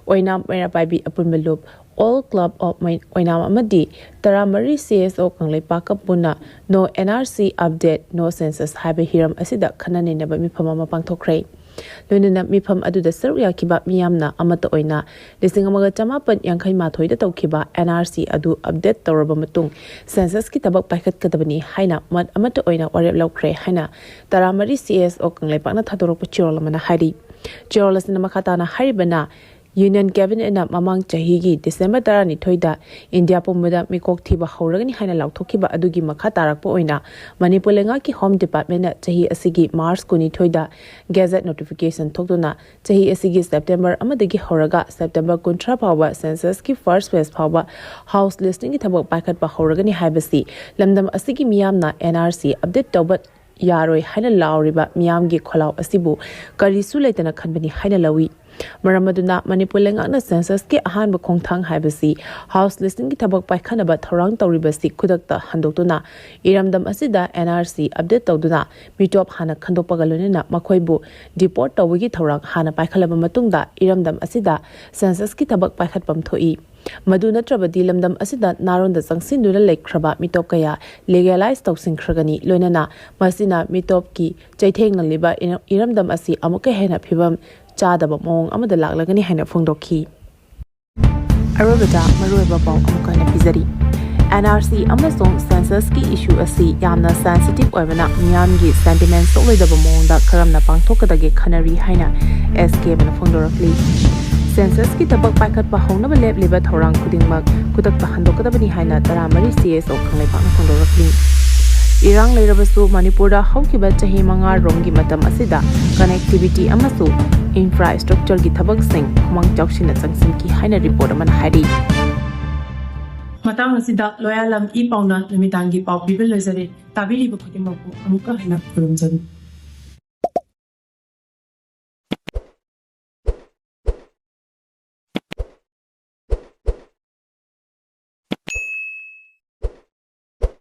ꯑꯣꯏꯅꯥꯝ ꯃꯩꯔꯥ ꯄꯥꯏꯕꯤ ꯑꯄꯨꯟꯕ ꯂꯨꯞ, All Club of ꯃꯩ-, ꯑꯣꯏꯅꯥꯝ ꯑꯃꯗꯤ ꯇꯔꯥꯃꯔꯤ CSO ꯀꯪꯂꯩꯄꯥꯛꯀ ꯄꯨꯟꯅ No NRC Update, No Census ꯍꯥꯏꯕ ꯍꯤꯔꯝ ꯑꯁꯤꯗ ꯈꯟꯅ ꯅꯩꯅꯕ ꯃꯤꯐꯝ ꯑꯃ ꯄꯥꯡꯊꯣꯛꯈ꯭ꯔꯦ꯫ ꯂꯣꯏꯅꯅ ꯃꯤꯐꯝ ꯑꯗꯨꯗ ꯁꯔꯨꯛ ꯌꯥꯈꯤꯕ ꯃꯤꯌꯥꯝꯅ ꯑꯃꯠꯇ ꯑꯣꯏꯅ ꯂꯤꯁꯤꯡ ꯑꯃꯒ ꯆꯃꯥꯄꯟ ꯌꯥꯡꯈꯩ ꯃꯥꯊꯣꯏꯗ ꯇꯧꯈꯤꯕ NRC ꯑꯗꯨ update ꯇꯧꯔꯕ ꯃꯇꯨꯡ censusꯀꯤ ꯊꯕꯛ ꯄꯥꯏꯈꯠꯀꯗꯕꯅꯤ ꯍꯥꯏꯅ ꯃꯠ ꯑꯃꯠꯇ ꯑꯣꯏꯅ ꯋꯥꯔꯦꯞ ꯂꯧꯈ꯭ꯔꯦ ꯍꯥꯏꯅ ꯇꯔꯥꯃꯔꯤ CSO ꯀꯪꯂꯩꯄꯥꯛꯅ ꯊꯥꯗꯣꯔꯛꯄ ꯆꯦꯔꯣꯜ ꯑꯃꯅ ꯍꯥꯏꯔꯤ꯫ ꯆꯦꯔꯣꯜ ꯑꯁꯤꯅ ꯃꯈꯥ ꯇꯥꯅ ꯍꯥꯏꯔꯤꯕꯅ, ꯌꯨꯅꯤꯌꯟ ꯀꯦꯕꯤꯅꯦꯠꯅ ꯃꯃꯥꯡ ꯆꯍꯤꯒꯤ ꯗꯤꯁꯦꯝꯕꯔ ꯇꯔꯥꯅꯤꯊꯣꯏꯗ ꯏꯟꯗꯤꯌꯥ ꯄꯨꯝꯕꯗ ꯃꯤꯀꯣꯛ ꯊꯤꯕ ꯍꯧꯔꯒꯅꯤ ꯍꯥꯏꯅ ꯂꯥꯎꯊꯣꯛꯈꯤꯕ ꯑꯗꯨꯒꯤ ꯃꯈꯥ ꯇꯥꯔꯛꯄ ꯑꯣꯏꯅ ꯃꯅꯤꯄꯨꯔ ꯂꯩꯉꯥꯛꯀꯤ ꯍꯣꯝ ꯗꯤꯄꯥꯔꯠꯃꯦꯟꯅ ꯆꯍꯤ ꯑꯁꯤꯒꯤ ꯃꯥꯔꯆ ꯀꯨꯟꯅꯤꯊꯣꯏꯗ ꯒꯦꯖꯦꯠ ꯅꯣꯇꯤꯐꯤꯀꯦꯁꯟ ꯊꯣꯛꯇꯨꯅ ꯆꯍꯤ ꯑꯁꯤꯒꯤ ꯁꯦꯞꯇꯦꯝꯕꯔ ꯑꯃꯗꯒꯤ ꯍꯧꯔꯒ ꯁꯦꯞꯇꯦꯝꯕꯔ ꯀꯨꯟꯊ꯭ꯔꯥ ꯐꯥꯎꯕ ꯁꯦꯟꯁꯁꯀꯤ ꯐꯥꯔꯁ ꯐꯦꯖ ꯐꯥꯎꯕ ꯍꯥꯎꯁ ꯂꯤꯁꯇꯤꯡꯒꯤ ꯊꯕꯛ ꯄꯥꯏꯈꯠꯄ ꯍꯧꯔꯒꯅꯤ ꯍꯥꯏꯕꯁꯤ ꯂꯝꯗꯝ ꯑꯁꯤꯒꯤ ꯃꯤꯌꯥꯝꯅ ꯑꯦꯟ ꯑꯥꯔ ꯁꯤ ꯑꯞꯗꯦꯠ ꯇꯧꯕ ꯌꯥꯔꯣꯏ ꯍꯥꯏꯅ ꯂꯥꯎꯔꯤꯕ ꯃꯤꯌꯥꯝꯒꯤ ꯈꯣꯜꯂꯥꯎ ꯑꯁꯤꯕꯨ ꯀꯔꯤꯁꯨ ꯂꯩꯇꯅ ꯈꯟꯕꯅꯤ ꯍꯥꯏꯅ ꯂꯧꯏ꯫ ꯃꯔꯝ ꯑꯗꯨꯅ ꯃꯅꯤꯄꯨꯔ ꯂꯩꯉꯥꯛꯅ ꯁꯦꯟꯁꯁꯀꯤ ꯑꯍꯥꯟꯕ ꯈꯣꯡꯊꯥꯡ ꯍꯥꯏꯕꯁꯤ ꯍꯥꯎꯁ ꯂꯤꯁꯇꯤꯡꯒꯤ ꯊꯕꯛ ꯄꯥꯏꯈꯠꯅꯕ ꯊꯧꯔꯥꯡ ꯇꯧꯔꯤꯕꯁꯤ ꯈꯨꯗꯛꯇ ꯍꯟꯗꯣꯛꯇꯨꯅ ꯏꯔꯝꯗꯝ ꯑꯁꯤꯗ ꯑꯦꯟ ꯑꯥꯔ ꯁꯤ ꯑꯞꯗꯦꯠ ꯇꯧꯗꯨꯅ ꯃꯤꯇꯣꯞ ꯍꯥꯟꯅ ꯈꯟꯗꯣꯛꯄꯒ ꯂꯣꯏꯅꯅ ꯃꯈꯣꯏꯕꯨ ꯗꯤꯄꯣꯔꯠ ꯇꯧꯕꯒꯤ ꯊꯧꯔꯥꯡ ꯍꯥꯟꯅ ꯄꯥꯏꯈꯠꯂꯕ ꯃꯇꯨꯡꯗ ꯏꯔꯝꯗꯝ ꯑꯁꯤꯗ ꯁꯦꯟꯁꯁꯀꯤ ꯊꯕꯛ ꯄꯥꯏꯈꯠꯐꯝ ꯊꯣꯛꯏ꯫ ꯃꯗꯨ ꯅꯠꯇ꯭ꯔꯕꯗꯤ ꯂꯝꯗꯝ ꯑꯁꯤꯗ ꯅꯥꯔꯣꯟꯗ ꯆꯪꯁꯤꯟꯗꯨꯅ ꯂꯩꯈ꯭ꯔꯕ ꯃꯤꯇꯣꯞ ꯀꯌꯥ ꯂꯤꯒꯦꯂꯥꯏꯖ ꯇꯧꯁꯤꯟꯈ꯭ꯔꯒꯅꯤ, ꯂꯣꯏꯅꯅ ꯃꯁꯤꯅ ꯃꯤꯇꯣꯞꯀꯤ ꯆꯩꯊꯦꯡꯅ ꯂꯤꯕ ꯏꯔꯝꯗꯝ ꯑꯁꯤ ꯑꯃꯨꯛꯀ ꯍꯦꯟꯅ ꯐꯤꯕꯝ ꯆꯥꯗꯕ ꯃꯑꯣꯡ ꯑꯃꯗ ꯂꯥꯛꯂꯒꯅꯤ ꯍꯥꯏꯅ ꯐꯣꯡꯗꯣꯛꯈꯤ꯫ ꯑꯔꯣꯏꯕꯗ ꯃꯔꯨꯑꯣꯏꯕ ꯄꯥꯎ ꯑꯃꯨꯛ ꯍꯟꯅ ꯄꯤꯖꯔꯤ꯫ ꯑꯦꯟ ꯑꯥꯔ ꯁꯤ ꯑꯃꯁꯨꯡ ꯁꯦꯟꯁꯁꯀꯤ ꯏꯁꯨ ꯑꯁꯤ ꯌꯥꯝꯅ ꯁꯦꯟꯁꯤꯇꯤꯚ ꯑꯣꯏꯕꯅ ꯃꯤꯌꯥꯝꯒꯤ ꯁꯦꯟꯇꯤꯃꯦꯟ ꯁꯣꯛꯂꯣꯏꯗꯕ ꯃꯑꯣꯡꯗ ꯀꯔꯝꯅ ꯄꯥꯡꯊꯣꯛꯀꯗꯒꯦ ꯈꯟꯅꯔꯤ ꯍꯥꯏꯅ ꯑꯦꯁ ꯀꯦꯕꯅ ꯐꯣꯡꯗꯣꯔꯛꯂꯤ꯫ ꯁꯦꯟꯁꯁꯀꯤ ꯊꯕꯛ ꯄꯥꯏꯈꯠꯄ ꯍꯧꯅꯕ ꯂꯦꯞꯂꯤꯕ ꯊꯧꯔꯥꯡ ꯈꯨꯗꯤꯡꯃꯛ ꯈꯨꯗꯛꯇ ꯍꯟꯗꯣꯛꯀꯗꯕꯅꯤ ꯍꯥꯏꯅ ꯇꯔꯥꯃꯔꯤ ꯁꯤ ꯑꯦꯁ ꯑꯣ ꯀꯪꯂꯩꯄꯥꯛꯅ ꯐꯣꯡꯗꯣꯔꯛꯂꯤ꯫ ꯏꯔꯥꯡ ꯂꯩꯔꯕꯁꯨ ꯃꯅꯤꯄꯨꯔꯗ ꯍꯧꯈꯤꯕ ꯆꯍꯤ ꯃꯉꯥ ꯔꯣꯝꯒꯤ ꯃꯇꯝ ꯑꯁꯤꯗ ꯀꯅꯦꯛꯇꯤꯚꯤꯇꯤ ꯑꯃꯁꯨꯡ ꯏꯟꯐ꯭ꯔꯥꯁ꯭ꯇ꯭ꯔꯛꯆꯔꯒꯤ ꯊꯕꯛꯁꯤꯡ ꯈꯨꯃꯥꯡ ꯆꯥꯎꯁꯤꯟꯅ ꯆꯪꯁꯤꯟꯈꯤ ꯍꯥꯏꯅ ꯔꯤꯄꯣꯔꯠ ꯑꯃꯅ ꯍꯥꯏꯔꯤ꯫ ꯃꯇꯥꯡ ꯑꯁꯤꯗ ꯂꯣꯌꯥꯂꯝ ꯏ ꯄꯥꯎꯅ ꯅꯨꯃꯤꯗꯥꯡꯒꯤ ꯄꯥꯎ ꯄꯤꯕ ꯂꯣꯏꯖꯔꯦ꯫ ꯇꯥꯕꯤꯔꯤꯕ ꯈꯨꯗꯤꯡꯃꯛꯄꯨ ꯑꯃꯨꯛꯀ ꯍꯟꯅ ꯈꯨꯔꯨꯝꯖꯔꯤ꯫